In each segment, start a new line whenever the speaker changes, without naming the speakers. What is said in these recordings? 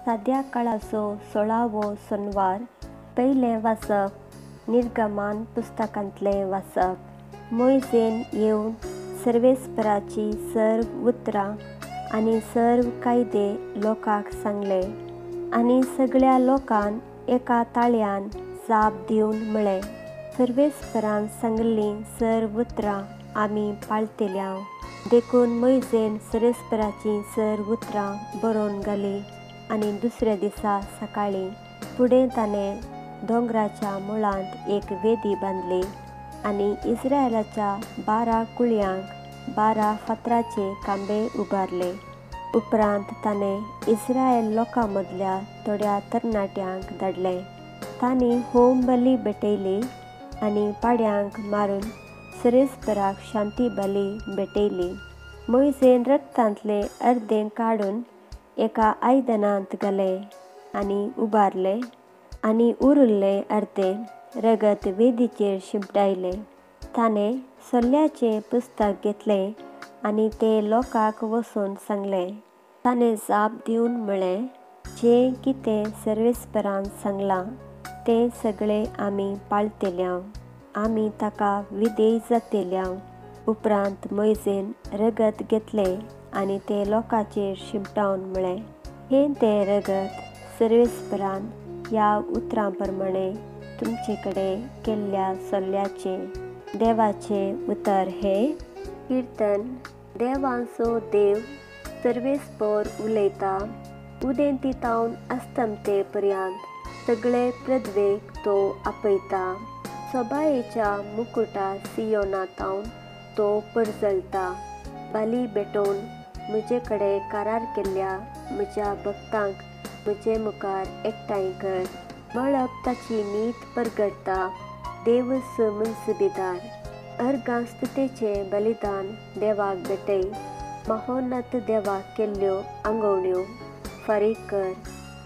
साद्या काळाचो 16वो सोनवार. पयलें वाचप निर्गमान पुस्तकांतलें वाचप. मोयजेन येवन सर्वेस्पराची सर्व उतरां आनी सर्व कायदे लोकांक सांगले आनी सगळ्या लोकान एका ताळ्यान जाप दिवन म्हळें, सर्वेस्परान सांगिल्लीं सर्व उतरां आमी पाळतेल्या. देखून मोयजेन सर्वेस्पराचीं सर्व उतरां बरोवन घालीं आनी दुसऱ्या दिसा सकाळीं फुडें ताणें दोंगराच्या मुळांत एक वेदी बांदली आनी इस्रायलाच्या 12 कुळयांक 12 फातराचे खांबे उबारले. उपरांत ताणें इस्रायल लोकां मदल्या थोड्या तरणाट्यांक धाडले. तांणी होम बली भेटयली आनी पाड्यांक मारून सर्वेस्पराक शांती बली भेटयली. मोयजेन रक्तांतलें अर्दें काडून एका आयदनांत घालें आनी उबारलें आनी उरिल्लें अर्दें रगत वेदीचेर शिंपडायलें. ताणें सोल्ल्याचें पुस्तक घेतलें आनी तें लोकांक वचून सांगलें. ताणें जाप दिवन म्हळें, जें कितें सर्वेस्परान सांगलां तें सगळें आमी पाळतेल्या, आमी ताका विधेय जातेल्या. उपरांत मोयजेन रगत घेतलें आनी तें लोकांचेर शिंपडावन म्हळें, हें तें रगत सर्वेस्परान ह्या उतरां प्रमाणें तुमचे कडेन केल्ल्या सोल्ल्याचें. देवाचें उतर हें. किर्तन. देवांचो देव सर्वेस्पर उलयता, उदेंती तावन अस्तमते पर्यंत सगळे पृथ्वेक तो आपयता. सोबायेच्या मुकुटा सियोना तावन तो परजळटा. बली भेटोवन म्हजे कडेन करार केल्ल्या म्हज्या भक्तांक म्हजे मुखार एकठांय कर. मळब ताची नीत परगटता, देवस मुन्सबीदार. अर्घां स्तुतेचें बलिदान देवाक भेटय, महोन्नत देवाक केल्ल्यो आंगवण्यो फारीक कर.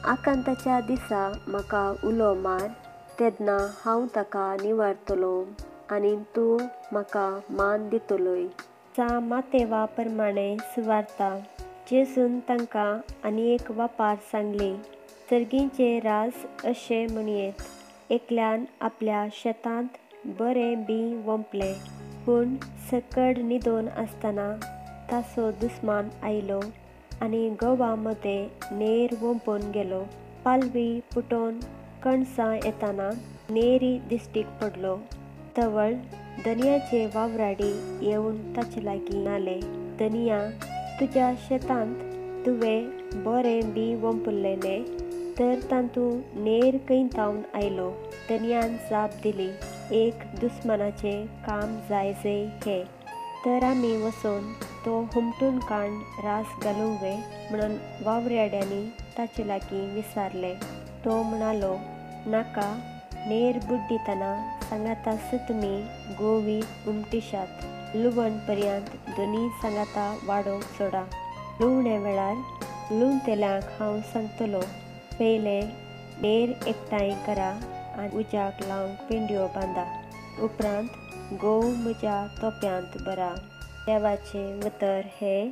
आकांताच्या दिसा म्हाका उलो मार, तेन्ना हांव ताका निवारतलो आनी तूं म्हाका मान दितलोय. सा मातेवा प्रमाणें सुवार्ता. जेजून तांकां आनी एक वापार सांगली, सर्गींचें राज अशें म्हणयेत, एकल्यान आपल्या शेतांत बरें बीं वोंपलें, पूण सकड न्हिदोन आसतना ताचो दुस्मान आयलो आनी गंवा मदें नेर वोंपून गेलो. पालवी पुटोवन कणसां येतना नेरी दिश्टीक पडलो. तवळ धनयाचे वावराडी येवन ताचे लागीं आले, धनया, तुज्या शेतांत तुवें बरें बीं वोंपल्लें न्हय, तर तातूंत नेर खंय तावन आयलो? धनयान जाप दिली, एक दुस्मानाचें काम जायजय हें, तर आमी वचून तो हुमटून काण रास घालूंक वे म्हणून वावराड्यांनी ताचे लागीं विचारलें. तो म्हणालो, नाका, नेर बुड्डितना सांगाताच तुमी गोवी उमटिशात, लुवण पर्यंत दोनी सांगाता वाडोवंक सोडा. लुवणे वेळार लुवतल्यांक हांव सांगतलो, पयलें नेर एकठांय करा आनी उज्याक लावंक पेंडयो बांदा, उपरांत गोव म्हज्या तोप्यांत भरा. देवाचें उतर हें.